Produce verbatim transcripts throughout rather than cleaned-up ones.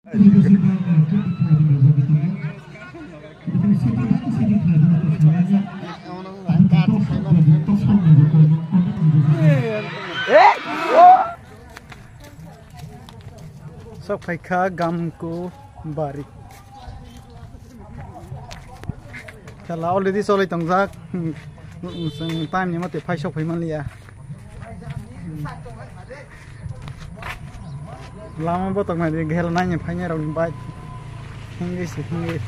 Sok phaikha Gamku bari. Kela already solai tongjak. Chwng time ni mate phai sok phai manliya. Lama botok nai di, gel nai ni phainai rok ni bike. Hingri si hingri.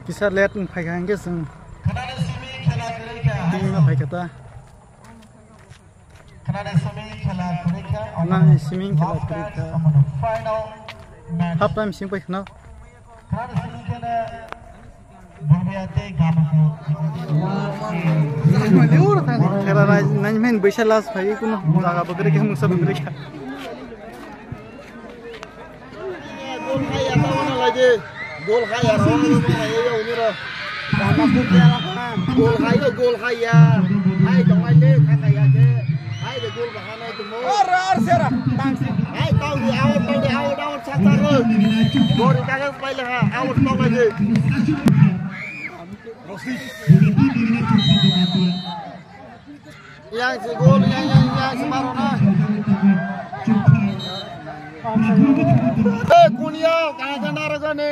Kisa late wng phaikha hingke chwng. Team no phaikha ta. Nani simi khela kwrwi kha. Half time simi pai khna. Khela nai, nai men baisa last phai kuno jaga bwkrwi kha, mungsa bwkrwi kha. Gol haya, tamo na lai de. Gol haya, rong rong na ye, uni ro. Gol haya, gol haya. Hai, dong lai de, kha kaya ke. Hai de, gol baha nai tumo. Or, or, sera. Hai, tau di, out, tau di, out, out, sat, sat, ro. Gol ka ga pai le ha, out, tau lai de. Yang si gol, yang, yang, yang si maro na. Eh, kunia, kaya jana raga ne.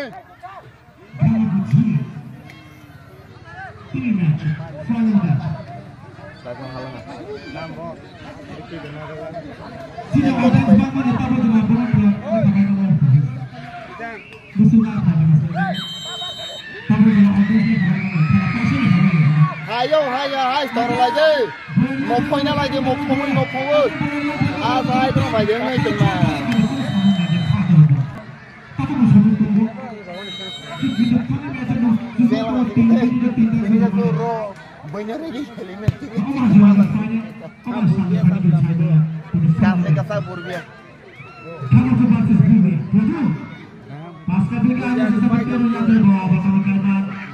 Hayo, hayo, hai, tor lai de. Mo phoina lai de, mo phongwi, mo phongwi. A, hai, bro, bai de, nai tong na. Bini ko ro, bini ro, bini ro. Kasa, kasa, burbiya.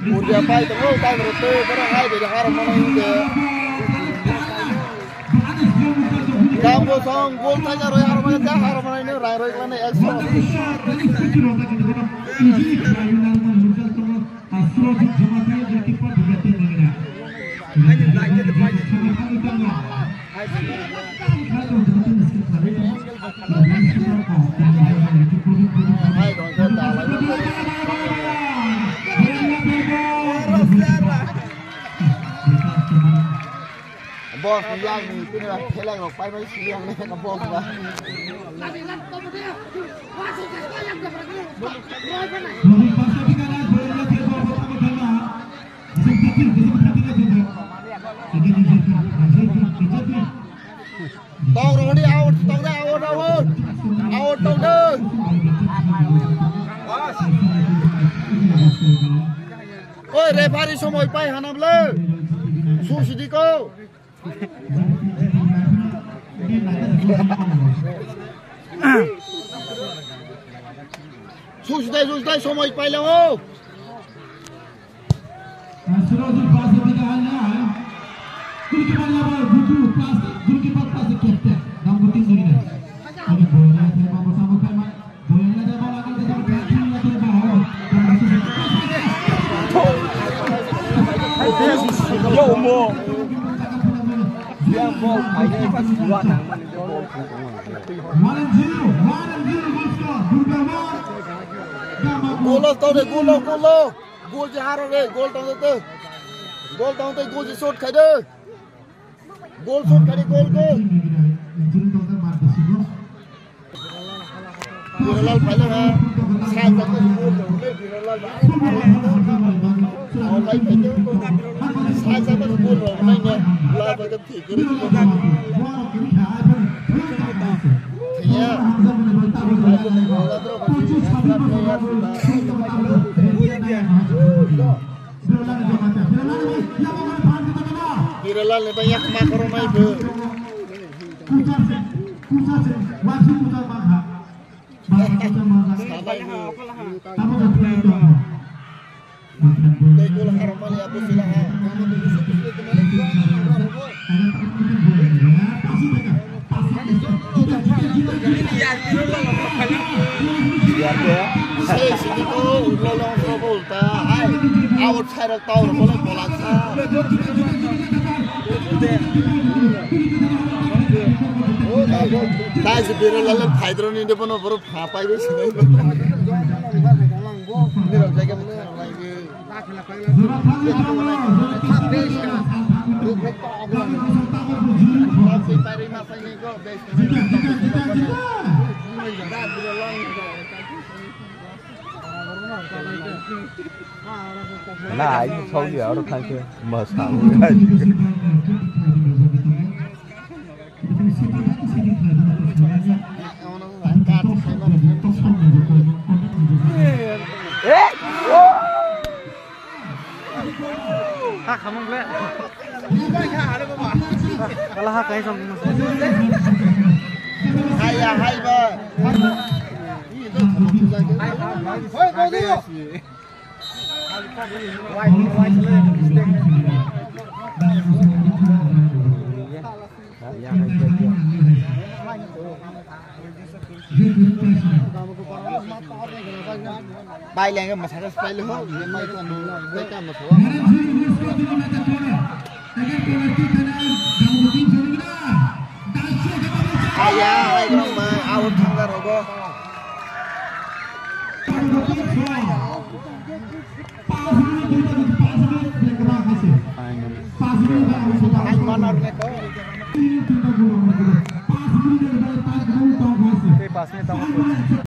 Udia pai tongo, tai rw twi, borok hai bai har mano hingke. Gambo song, gol thaisa roi har mano, ja har mano, ino rai roi khlai nai ekso. Boss ni yang ni tini ba pheleng rok pai pai sili yang ni ka boss ba. Tong rodi out, tong de out, out, out, tong de. Oi, referee somoi pai hanam le. Su sidi ko. Susdai, susdai, somoi pailao. Yo, mo. Yang mo, ayo, pas dua nang, mana dia bol. One and zero, one and zero, goal score. Durga one, Gama Golo, tau de, golo, golo. Gol je haro de, gol tang de. Gol tang de, gol je shot khai de. Gol shot khai de, gol, gol. Biralal pailanga, sai jagao gol rok le Biralal ba. Sai jagao gol rok nai ne, la ba de thik. Thik ya. Biralal ni bang yak ma khoro nai bo. Kuchar se, kuchar se, wansuk kuchar bangkha. Tei gol harokmani abo sila ha. Sei sini ko ulo long pro ko ulta hai. Out side of town ko le bola sa. Dai se biro lale phaidro ni de bono boro pha pai be sinai. Ni rok jai ke mo kha lai ge. Na, ai, saudi aro thangkhe ma sa. Ha khamang le. Kala ha kai song. Hai ya, hai ba. Hoi, bodu. Bai lenge masaka spell ho, ye pai ka no, pai ka masaka. Aya, hai rok ma, awo thangda rogo. Hai manar ne ko. Tei pas minute tamo.